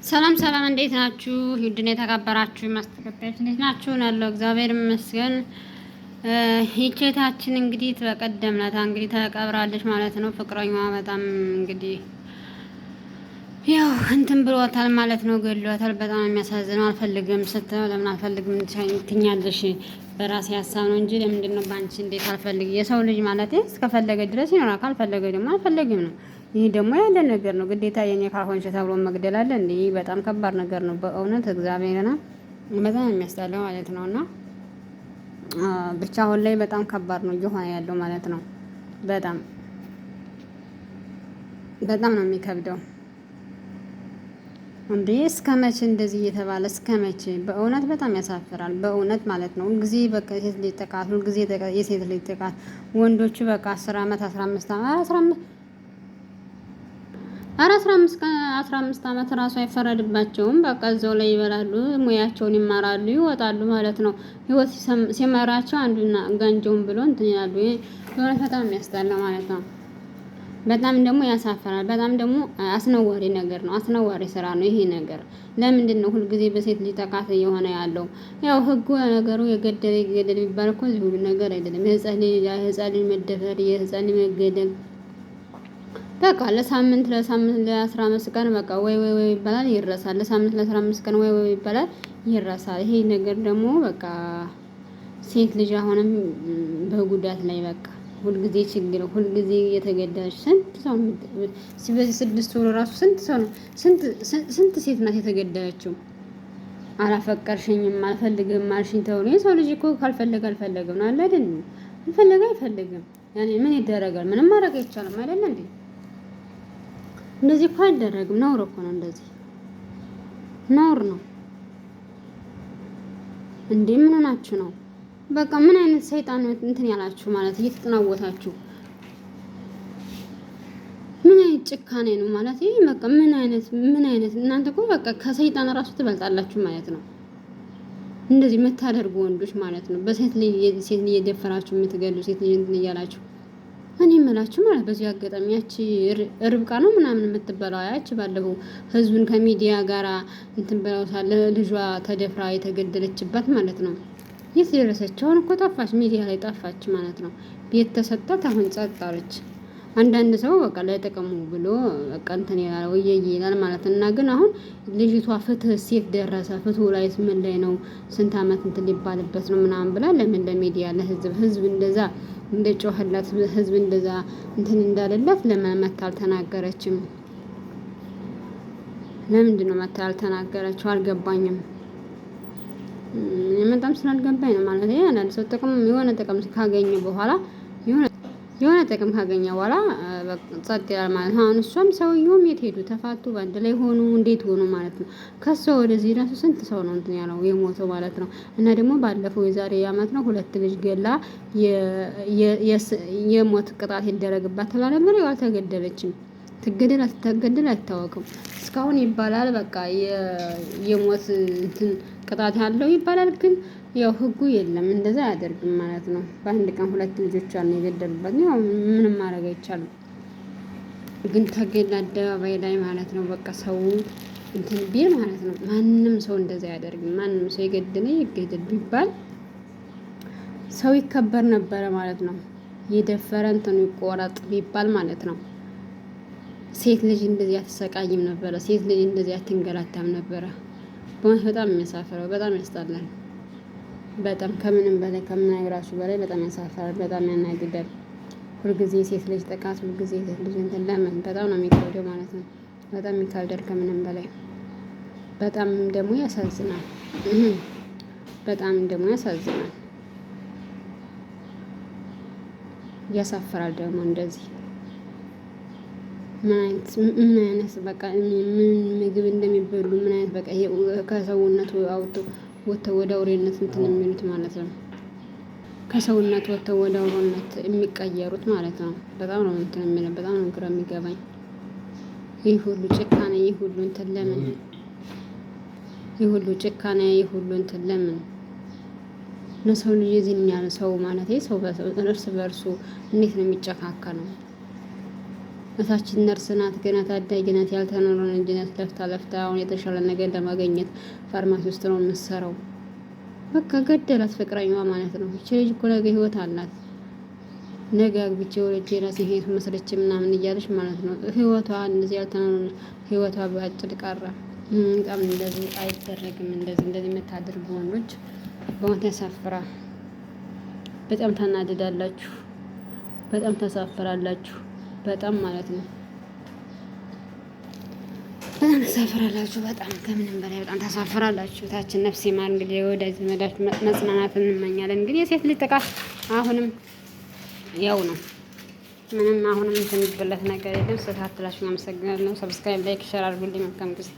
ሰላም ሰላም፣ እንዴት ናችሁ? ውድና የተከበራችሁ ማስተከታዮች እንዴት ናችሁ? ያለው እግዚአብሔር ይመስገን። ይቼታችን እንግዲህ በቀደም ለታ እንግዲህ ተቀብራለች ማለት ነው። ፍቅረኛዋ በጣም እንግዲህ ያው እንትን ብሏታል ማለት ነው፣ ገሏታል። በጣም የሚያሳዝነው አልፈልግም ስትለው ለምን አልፈልግም ትኛለሽ? በራሴ ሀሳብ ነው እንጂ ለምንድን ነው በአንቺ እንዴት አልፈልግ? የሰው ልጅ ማለት እስከፈለገ ድረስ ይኖራል፣ ካልፈለገ ደግሞ አልፈለግም ነው። ይህ ደግሞ ያለ ነገር ነው። ግዴታ የኔ ካልሆንሽ ተብሎ መግደል አለ እንዴ? በጣም ከባድ ነገር ነው በእውነት እግዚአብሔርና በጣም የሚያስጠላው ማለት ነው። እና ብቻ አሁን ላይ በጣም ከባድ ነው እየሆነ ያለው ማለት ነው። በጣም በጣም ነው የሚከብደው። እንዴ እስከ መቼ እንደዚህ እየተባለ እስከ መቼ? በእውነት በጣም ያሳፍራል። በእውነት ማለት ነው። ሁልጊዜ በቃ የሴት ልጅ ጥቃት፣ ሁልጊዜ የሴት ልጅ ጥቃት። ወንዶቹ በቃ 10 አመት 15 አመት 15 ኧረ 15 አመት ራሱ አይፈረድባቸውም። በቃ እዛው ላይ ይበላሉ፣ ሙያቸውን ይማራሉ፣ ይወጣሉ ማለት ነው። ህይወት ሲመራቸው አንዱና ጋንጀውን ብሎ እንትን ይላሉ። በእውነት በጣም የሚያስጠላ ማለት ነው። በጣም ደግሞ ያሳፈራል። በጣም ደግሞ አስነዋሪ ነገር ነው። አስነዋሪ ስራ ነው ይሄ ነገር። ለምንድን ነው ሁልጊዜ በሴት ልጅ ጥቃት እየሆነ ያለው? ያው ህጉ ነገሩ የገደለ ይገደል የሚባል እኮ እዚህ ሁሉ ነገር አይደለም። የህፃን ልጅ መደፈር፣ የህፃን ልጅ መገደል በቃ ለሳምንት ለሳምንት ለ15 ቀን በቃ ወይ ወይ ወይ ይባላል ይረሳል። ለሳምንት ለ15 ቀን ወይ ወይ ይባላል ይረሳል። ይሄ ነገር ደግሞ በቃ ሴት ልጅ አሁንም በጉዳት ላይ በቃ ሁልጊዜ ችግር፣ ሁልጊዜ እየተገደለች ስንት ሰው በዚህ 6 ወር ራሱ ስንት ሰው ነው ስንት ሴት ናት የተገደለችው? አላፈቀርሽኝም አልፈልግም አልሽኝ ተብሎ የሰው ልጅ እኮ ካልፈለገ አልፈለገም ነው አለ አይደል? አልፈለገ አይፈልግም። ያኔ ምን ይደረጋል? ምንም ማድረግ አይቻልም አይደል እንዴ? እንደዚህ እኮ አይደረግም። ነውር እኮ ነው። እንደዚህ ነውር ነው እንዴ! ምን ሆናችሁ ነው? በቃ ምን አይነት ሰይጣን እንትን ያላችሁ ማለት እየተጠናወታችሁ ምን አይነት ጭካኔ ነው ማለት ይሄ? በቃ ምን አይነት እናንተ እኮ በቃ ከሰይጣን እራሱ ትበልጣላችሁ ማለት ነው። እንደዚህ የምታደርጉ ወንዶች ማለት ነው። በሴት ልጅ ሴት ልጅ እየደፈራችሁ የምትገሉ ሴት ልጅ እንትን እያላችሁ እኔ የምላችሁ ማለት በዚህ አጋጣሚ ያቺ ርብቃ ነው ምናምን የምትበላው ያቺ ባለፈው ህዝቡን ከሚዲያ ጋር እንትን ብለው ሳለ ልጇ ተደፍራ የተገደለችባት ማለት ነው። የት ደረሰች? አሁን እኮ ጠፋች፣ ሚዲያ ላይ ጠፋች ማለት ነው። ቤት ተሰጣት፣ አሁን ጸጥ አለች። አንዳንድ ሰው በቃ ለጥቅሙ ብሎ በቃ እንትን ይላል ወየየ ይላል ማለት እና ግን አሁን ልጅቷ ፍትህ ሴት ደረሰ ፍትሁ ላይ ምን ላይ ነው? ስንት አመት እንትን ሊባልበት ነው ምናምን ብላ ለምን ለሚዲያ ለህዝብ ህዝብ እንደዛ እንደ ጮኸላት ህዝብ እንደዛ እንትን እንዳለላት ለምን መታ አልተናገረችም? ለምንድን ነው መታ ያልተናገረችው? አልገባኝም። በጣም ስላልገባኝ ነው ማለት አንዳንድ ሰው ጥቅም የሆነ ጥቅም ካገኘ በኋላ የሆነ ጥቅም ካገኘ በኋላ ጸጥ ይላል ማለት ነው። አሁን እሷም ሰውየውም የት ሄዱ? ተፋቱ? በአንድ ላይ ሆኑ? እንዴት ሆኑ ማለት ነው? ከሷ ወደዚህ ራሱ ስንት ሰው ነው እንትን ያለው የሞተው ማለት ነው። እና ደግሞ ባለፈው የዛሬ አመት ነው ሁለት ልጅ ገላ የሞት ቅጣት ይደረግባት ተብላ ነበር። ያው አልተገደለችም። ትገደል አትገደል አይታወቅም። እስካሁን ይባላል በቃ የሞት እንትን ቅጣት ያለው ይባላል ግን ያው ህጉ የለም እንደዛ አያደርግም ማለት ነው። በአንድ ቀን ሁለት ልጆቿን ነው የገደሉባት። ያው ምንም ማድረግ አይቻልም። ግን ተገድላ አደባባይ ላይ ማለት ነው በቃ ሰው እንትን ቢል ማለት ነው ማንም ሰው እንደዛ አያደርግም። ማንም ሰው የገደለ ይገደል ቢባል ሰው ይከበር ነበረ ማለት ነው። የደፈረ እንትኑ ይቆረጥ ቢባል ማለት ነው። ሴት ልጅ እንደዚህ አትሰቃይም ነበረ። ሴት ልጅ እንደዚህ አትንገላታም ነበረ። በእውነት በጣም የሚያሳፍረው በጣም ያስጠላል። በጣም ከምንም በላይ ከምነግራችሁ በላይ በጣም ያሳፍራል። በጣም ያናግዳል። ሁልጊዜ ሴት ልጅ ጥቃት፣ ሁልጊዜ ሴት ልጅ እንትን ለምን በጣም ነው የሚከብደው ማለት ነው። በጣም ይከብዳል ከምንም በላይ በጣም ደግሞ ያሳዝናል። በጣም ደግሞ ያሳዝናል። ያሳፍራል ደግሞ እንደዚህ ምን አይነት በቃ ምን ምግብ እንደሚበሉ ምን አይነት በቃ ከሰውነት አውጥተው ወጥተው ወደ አውሬነት እንትን የሚሉት ማለት ነው። ከሰውነት ወጥተው ወደ አውሬነት የሚቀየሩት ማለት ነው። በጣም ነው እንትን የሚለው በጣም ነው ግራ የሚገባኝ። ይህ ሁሉ ጭካኔ ይህ ሁሉ እንትን ለምን? ይህ ሁሉ ጭካኔ ይህ ሁሉ እንትን ለምን? ለሰው ልጅ የዚህን ያህል ሰው ማለት ሰው በሰው እርስ በእርሱ እንዴት ነው የሚጨካከነው? እታችን ነርስ ናት፣ ገና ታዳጊ ናት፣ ያልተኖረ እንጂ ናት። ለፍታ ለፍታ አሁን የተሻለ ነገር ለማገኘት ፋርማሲ ውስጥ ነው የምትሰራው። በቃ ገደላት ፍቅረኛዋ ማለት ነው። ይቺ ልጅ እኮ ነገ ህይወት አላት። ነገ አግብቼ ወልጄ የራሴን ህይወት መስርቼ ምናምን እያለች ማለት ነው። ህይወቷ እንደዚህ ያልተኖረ ህይወቷ በአጭር ቀረ። በጣም እንደዚህ አይደረግም። እንደዚህ እንደዚህ የምታደርጉ ወንዶች በእውነት ያሳፍራል። በጣም ታናድዳላችሁ። በጣም ታሳፍራላችሁ። በጣም ማለት ነው። በጣም ታሳፍራላችሁ። በጣም ከምንም በላይ በጣም ታሳፍራላችሁ። ታችን ነፍሴ ማር እንግዲህ የወዳጅ ዘመዳችሁ መጽናናትን እንመኛለን። እንግዲህ የሴት ልጅ ጥቃት አሁንም ያው ነው። ምንም አሁንም እንትን የሚበላት ነገር የለም። ስለተከታተላችሁ አመሰግናለሁ። Subscribe፣ like፣ share አድርጉልኝ። መልካም ጊዜ።